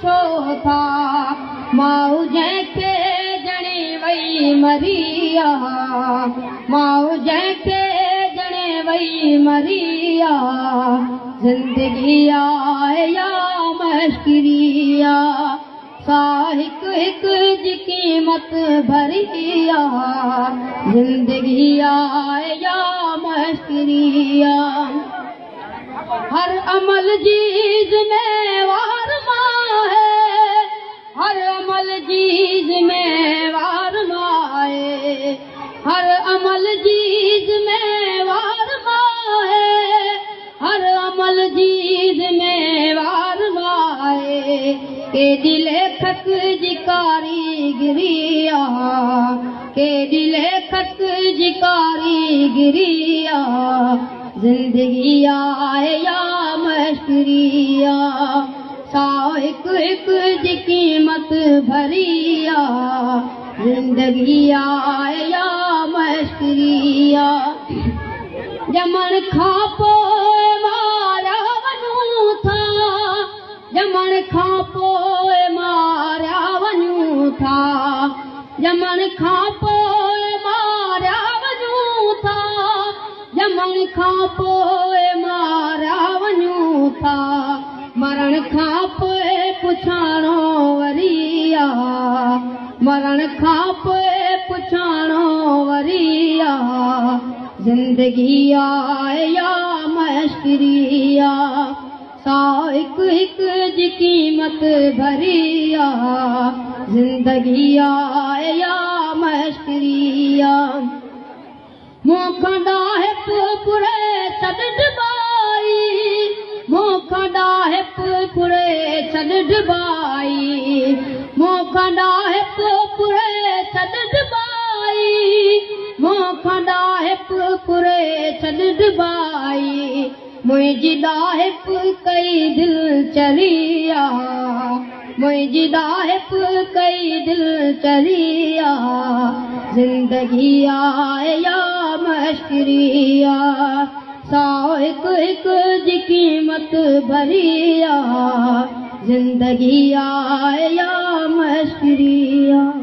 پڇو ٿا؟ ماءُ جنهن کي ڄڻي وئي مري آ، ماءُ جنهن کي ڄڻي وئي مري آ. زندگي آهي يا مشڪري آ، سا هڪ هڪ جي قيمت ڀري آ. زندگي آهي يا مشڪري آ. هر عمل جي ذميوار مان آهي، هر عمل جي ذميوار مان آهي، هر عمل جي ذميوار مان آهي، هر عمل جي ذميوار مان آهي. ڪيڏي ليکڪ جي ڪاريگري آ، ڪيڏي ليکڪ جي ڪاريگري آ. زندگي آهي يا مشڪري آ، سا هڪ هڪ جي قيمت ڀري آ. زندگي آهي يا مشڪري آ. ڄمڻ کان پوءِ ماريا وڃون ٿا، ڄمڻ کان پوءِ ماريا وڃون ٿا، ڄمڻ کان پوءِ ماريا وڃون ٿا، ڄمڻ کان پوءِ ماريا وڃون ٿا. مرڻ کان پوءِ پڇاڻو وري آ، مرڻ کان پوءِ پڇاڻو وري آ. زندگي آهي يا مشڪري آ، سا هڪ هڪ جي قيمت ڀري آ. زندگي آهي يا مشڪري آ. مون کان ڏاهپ پري ڇڏ ڊٻائي، مون کان ڏاهپ پري ڇڏ ڊٻائي، مون کان ڏاهپ پري ڇڏ ڊٻائي، مون کان ڏاهپ پري ڇڏ ڊٻائي. منهنجي ڏاهپ ڪئي دل چري آ، منهنجي ڏاهپ ڪئي دل چري آ. زندگي آهي يا مشڪري آ، سا هڪ هڪ جي قيمت ڀري آ. زندگي آهي يا مشڪري آ.